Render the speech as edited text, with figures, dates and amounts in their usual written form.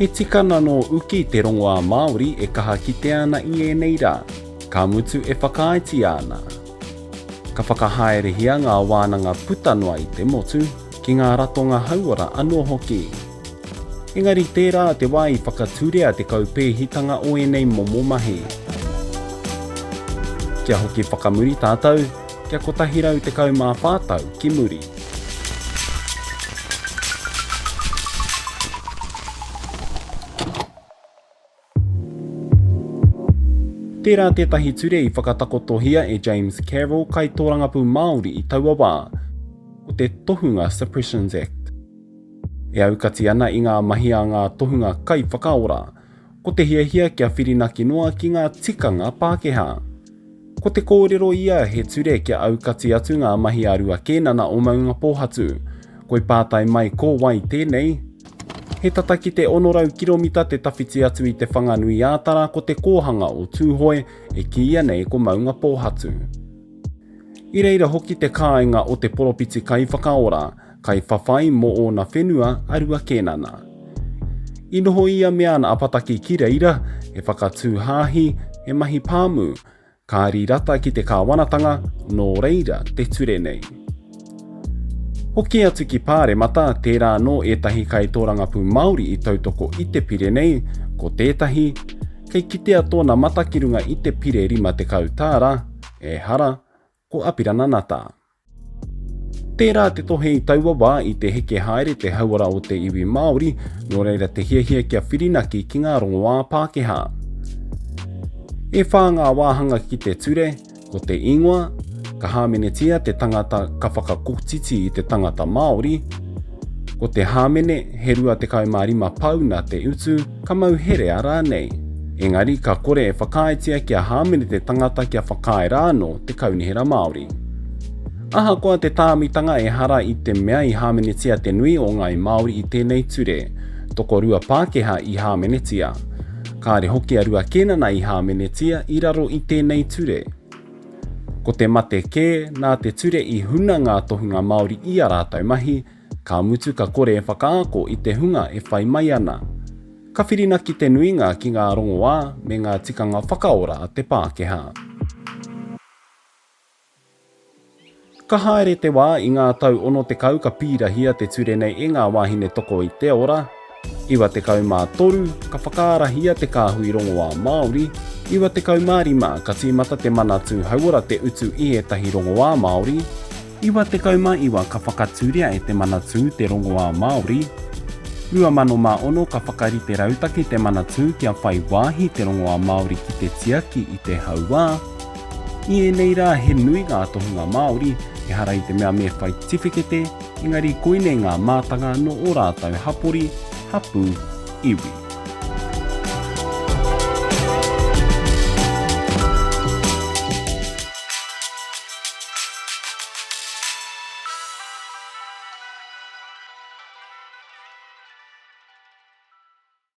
He tikana nō uki te rongoā Māori e kaha kitea ana i ēnei rā, ka mutu e whakaaetia ana. Ka whakahaerehia ngā wānanga puta noa i te motu, ki ngā ratonga hauora anō hoki. Engari tērā te wā i whakaturea te kaupēhitanga o ēnei momo mahi. Kia hoki whakamuri tātou, kia 114 tau ki muri. Tērā tētahi ture i whakatakotohia e James Carroll kaitōrangapū Māori i taua wā, ko te Tohunga Suppressions Act. E aukati ana i ngā mahi a ngā tohunga kaiwhakaora, ko te hiahia kia whirinaki noa ki ngā tikanga Pākehā. Ko te kōrero ia he ture kia aukati atu ngā mahi a Rua Kēnana o Maungapōhatu. Koi pātai mai ko wai tēnei? He tata ki te 600 kiromita te tawhiti atu i Te Whanganui-ā-Tara ko te kōhanga o Tūhoe e kīia nei ko Maungapōhatu. I reira hoki te kāinga o te poropiti kaiwhakaora, kaiwhawhai mō ōna whenua a Rua Kēnana. I noho ia me ana apataki ki reira, he whakatū hāhi, he mahi pāmu, Kāri rata ki te kāwanatanga, nō reira te ture nei. Hoki atu ki Pāremata, tērā anō ētahi kaitōrangapū Māori i tautoko i te pire nei, ko tētahi, kei kitea tōna mata ki runga i te pire 50 tāra, ehara, ko Apirana Ngata. Tērā te tohe i taua wā i te heke haere te hauora o te iwi Māori, nō reira te hiahia kia whirinaki ki ngā rongoā Pākehā. E whā ngā wāhanga ki te ture, ko te ingoa, ka hāmenetia te tangata ka whakakotiti i te tangata Māori, ko te hāmene he 25 pauna te utu, ka mau herea rānei. Engari ka kore e whakaaetia kia hāmene te tangata kia whakaae rā anō te Kaunihera Māori. Ahakoa te tāmitanga ehara i te mea i hāmenetia te nui o ngāi Māori i tēnei ture. Tokorua Pākehā i hāmenetia. Kāre hoki a Rua Kēnana i hāmenetia i raro i tēnei ture. Ko te mate kē, nā te ture i huna ngā tohunga Māori i a rātou mahi, ka mutu ka kore e whakaako i te hunga e whai mai ana. Ka whirinaki te nuinga ki ngā rongoā me ngā tikanga whakaora a te Pākehā. Ka haere te wā, i ngā tau 60 ka pīrahia te ture nei e ngā wāhine toko i te ora. 93, ka whakaarahia te kāhui rongoā Māori. 95, ka tīmata te Manatū Hauora te utu i ētahi rongoā Māori. 99, ka whakatūria e te Manatū te rongoā Māori. 2006, ka whakarite rautaki te Manatū kia whai wāhi te rongoā Māori ki te tiaki i te hauā. I ēnei rā he nui ngā tohunga Māori, ehara i te mea me whai tiwhikete, engari koinei ngā mātanga nō ō rātou hapori, hapū, iwi.